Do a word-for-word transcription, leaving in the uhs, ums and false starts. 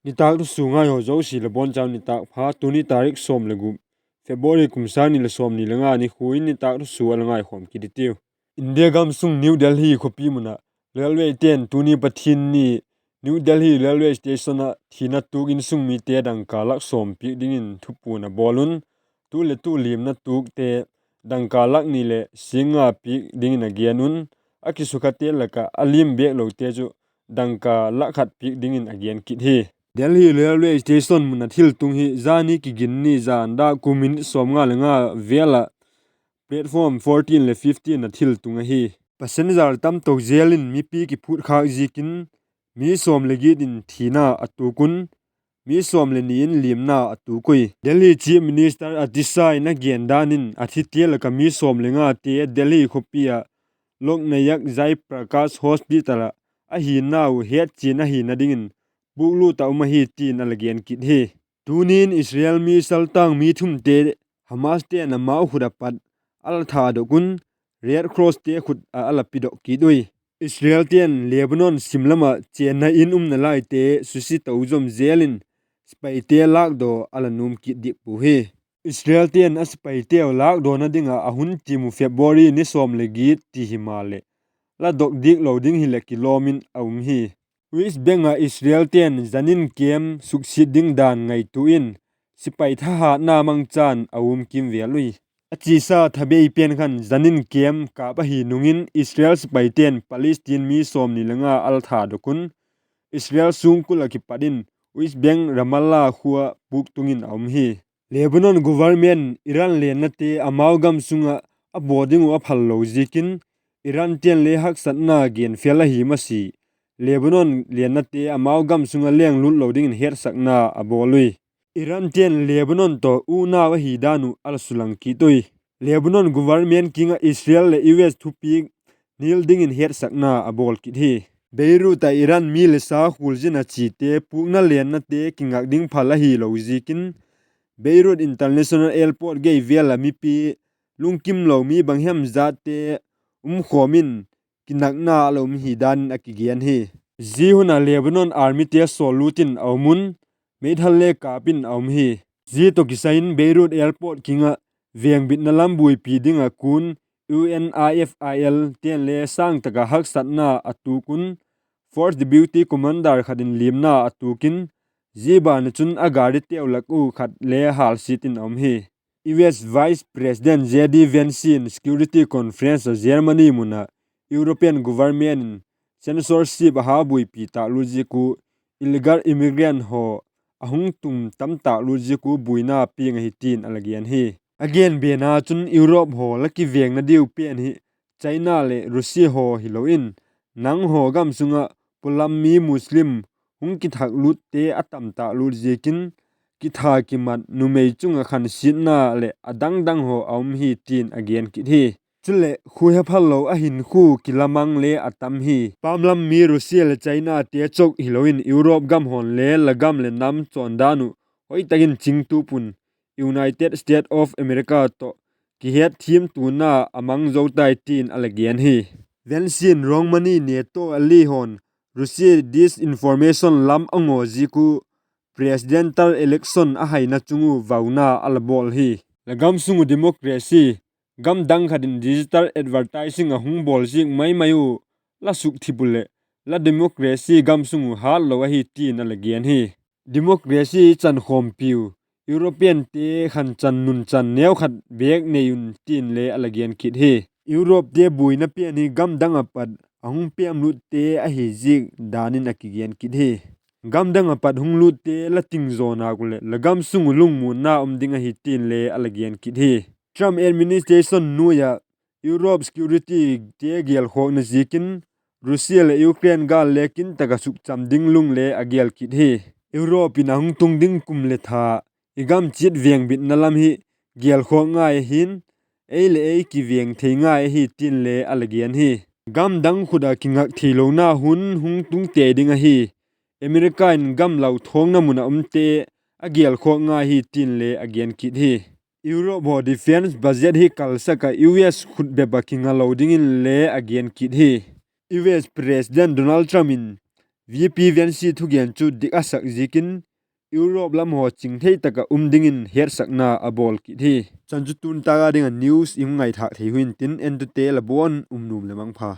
Nitâk thusua ngai haw zosia le bawn chau nitâk pha. Tuni tarik sawm le gup February kum sâng ni leh sawmni le nga ni khu in nitâk thusua a la ngaikhawm kit i tiu. India gamsung New Delhi khawpi mun ah railway ten tuni Pathian ni New Delhi railway station ah thina tuak insung mite dangka lak sawm piak dingin thupuan a bawl un, tu leh tu liamna tuakte dangka lak ni leh sîng nga piak dingin a gen un, a kisukhate lak ah a liam bêk lote chu dangka lak khat piak dingin a gen kit hi. Delhi railway station mun ah thiltung hi zani kiginni zan dâk kum minute sawmnga le nga vêl ah platform fourteen leh fifteen ah thiltung ahi. Passenger tamtak zel in mipi kiphutkhâk ziakin mi sawm le giat in thina a tuak un, mi sawm le ni in liamna a tuak ui. Delhi Chief Minister Atishi in a gen dan in a thite lak ah mi sawm le ngate Delhi khawpi ah Lok Nayak Jai Prakash Hospital ah a hinau hetchian ahina dingin puklût a um ahi tin a la gen kit hi. Tuni'n Israel mi saltang mi thumte Hamas te'n amau khut ah pat a la thadok un, Red Crosste khut ah a la pidok kit ui. Israelte'n Lebanon sim lam ah chênna in umna laite susia to zom zel in sipaite lâkdaw a la nuam kit diak puau hi. Israelte'n a sipaiteu lâkdawna ding ah a hun tiam uh February ni sawm leh giat ti himaleh, la dok diak lo ding hileh kilawm in a um hi. West Bank ah Israelte'n Jenin camp suksiat ding dan ngaitua in sipai thahatna mangchan a um kimvêl ui. A chiasa thabei pen khan Jenin camp kâp ahi nung in Israel sipaite'n Palestine mi sawmni le nga a la thadok un, Israel sungkul ah kipat in West Bank Ramallah khua ah puktung in a um hi. Lebanon government Iran lennate amau gam sung ah a baw ding uh a phal lo ziakin, Irante'n le haksatna genfel ahi masi, Lebanon lennate amau gam sung ah lenglut lo dingin hetsakna a bawl ui. Irante'n Lebanon tawh unau ahi dan uh a la sulang kit ui. Lebanon government kiang ah Israel leh U S thupiak nil dingin hetsakna a bawl kit hi. Beirut ah Iran mi le sa khualzinna chite pukna lennate kingak ding phal ahilo ziakin, Beirut International Airport gei vêl ah mipi lungkimlo mi bang hem zatte umkhawm in kinakna a la um hi dan in a kigen hi. Zia hun ah Lebanon armyte sawllut in a um un, meithal le kâp in a um hi. Zia tawh kisai in Beirut Airport kiang ah vengbitna lam buaipi ding ah kuan U N I F I L te'n le sâng tak ah haksatna a tuak un, Force Deputy Commander khat in liamna a tuak in, zia ban ah chun a gariteu lak uh khat le hâlsiat in a um hi. U S Vice President J D Vance in Security Conference ah Germany mun ah European Government in censorship a ha buaipi tâk lut ziak uh, illegal immigrant haw a hung tum tam tâk lut ziak uh buaina piang ahi tin a la gen hi. A gen bena chun Europe haw la kivengna diu pen hi China leh Russia haw hilo in, nanghaw gam sung ah pulam mi Muslim hung kithaklutte a tam tâk lut ziakin, kitha kimat, numei chung ah khansiatna leh a dang dang haw a um hi tin a gen kit hi. Chuleh khuahephal lo a hinkhua kilamang le a tam hi. Pamlam mi Russia leh Chinate chawk hilo in Europe gam haw'n le la gam leh nam chawndan uh hoi tak in chingtup un, United States of America tawh kihetthiamtuana a mang zo tai tin a la gen hi. Vance in Romania NATO ally haw'n Russia disinformation lam a ngaw ziak uh presidential election a haina chung uh vauna a la bawl hi. La gam sung uh democracy, gam dang khat in digital advertising a hung bawl ziak mai mai uh la sukthip uh leh, la democracy gam sung uh hâtlo ahi tin a la gen hi. Democracy chankhawmpiu, Europeante khanchan nunchan neu khat bêk nei un tin le a la gen kit hi. Europete buaina pen hi gam dang ah pat a hung pemlutte ahi ziak dan in a kigen kit hi. Gam dang ah pat hung lutte la tingzaw nâk uh leh la gam sung uh lungmuanna um ding ahi tin le a la gen kit hi. Trump administration nuai ah Europe securityte gêlkhawkna ziakin Russia leh Ukraine gâl le kin tak ah sukcham ding lung le a gêl kit hi. Europe in a hung tung ding kum leh tha i gam chiat vengbitna lam hi gêlkhawk ngai ahi'n, ei leh ei kiveng thei ngai ahi tin le a la gen hi. Gam dang khut ah kingak theilona hun hung tung tei ding ahi. America in gam lauthawngna mun ah umte a gêlkhawk ngai hi tin le a gen kit hi. Europe haw defence budget hi kalsak ah U S khut bep ah kinga lo dingin le a gen kit hi. U S President Donald Trump in VP Vance thugen chu dik a sak ziakin Europe lam haw chingthei tak ah um dingin hetsakna a bawl kit hi. Chan chu tun tâk a ding ah news i hung ngaithâk thei hui intin, entute la buan um nuam leh mangpha.